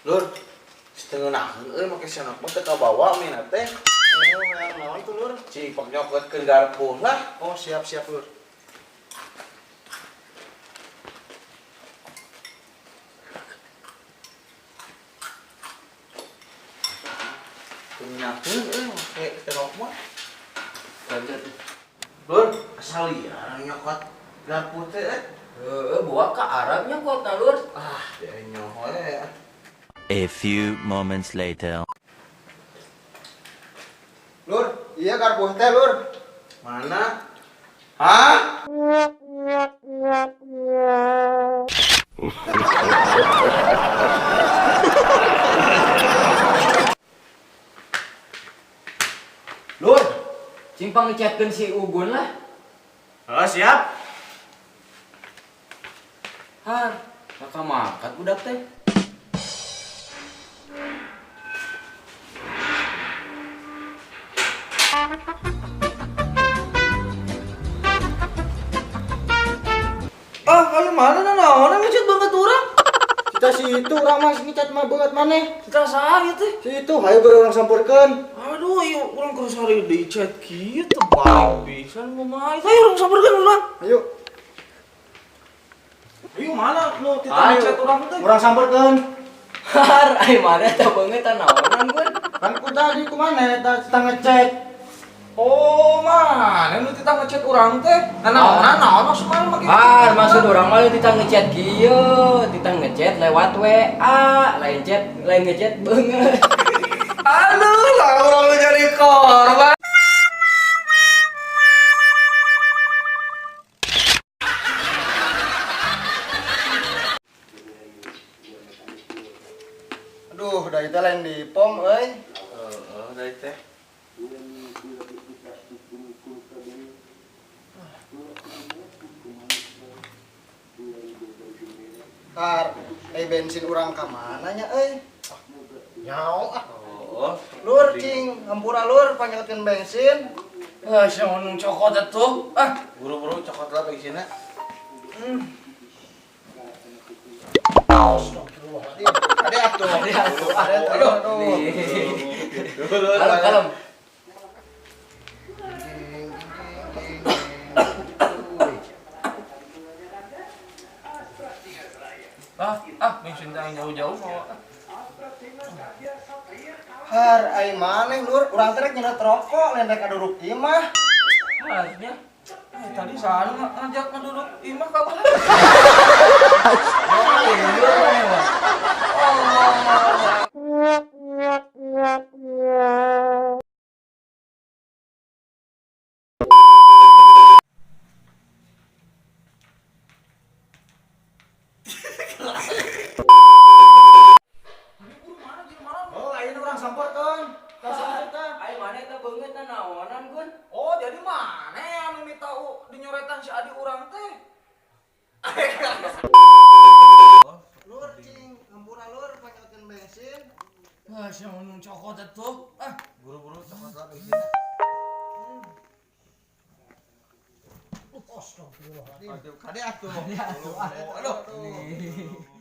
Lur, setengah nahan euy make senok mah teu kabawa mina teh. Oh, hayang naon tuh, Lur? Cik pak nyokotkeun garpu lah. Oh, siap-siap, Lur. Teu ngeunaheun euy make senok mah. Lanjut. Lur, asal liar nyokot garpu teh eh. Heeh, buat ke Arab nyokot na, Lur. Ah, dia nyoho eh. A few moments later. Lur, iya garpu teh, Lur. Mana? Hah? Lur, cing pangechatkeun si Ugun lah. Oh, siap. Har, maka makat budak teh. Ah, kali mana naon ngechat banget urang? Kita si itu urang mah ngechat mah banget maneh. Kita saha ieu teh? Si itu hayu beureum urang sampeurkeun. Aduh, ieu urang keur sare di chat kieu teu balik pisan kumaha. Ayo urang sampeurkeun urang. Ayo. Ayo mana nu tita Ayo. ngechat urang teh? Urang sampeurkeun. Har, ai mana teh beungeut naonan, Gun? Kan ku tadi ku maneh eta tita ngechat. Oh, mana nu tita ngechat urang teh? Nah, naonan naon maksud mana make? Har, maksud urang mah tita ngechat kieu, tita ngechat lewat WA, lain chat, lain ngechat beungeut. Aduh, lah urang nu jadi korban. Aduh, da itu lain di pom euy. Heeh, da teh. Har, bensin urang ka mana nya euy? Nyao ah. Oh, Lur cing, hampura lur pangnyokotkeun bensin. Ah, sia nu cokot atuh. Ah, buru-buru cokot lah bensinna. Astagfirullahaladzim. Ade atuh. Ade atuh. Ade atuh. Aduh. Kalem, kalem. Ah, bensin teh jauh-jauh mau. Har, ai maneh lur, urang teh rek nyedot rokok, lain rek ngaduruk imah. Harusnya. Tadi sana ngajak ngaduruk imah ka mana? Oh, ayeuna urang sampeurkeun. Ka sampeurkeun tah. Ai mana teh beungeut naonan, Gun? Oh, jadi mana anu minta dinyoretan si adi urang teh? Lur cing, hampura lur pangnyokotkeun bensin. Ah, sia nu cokot atuh. Ah, buru-buru cokot lah bensinna. Astagfirullahaladzim. Aduh, kade atuh. Aduh.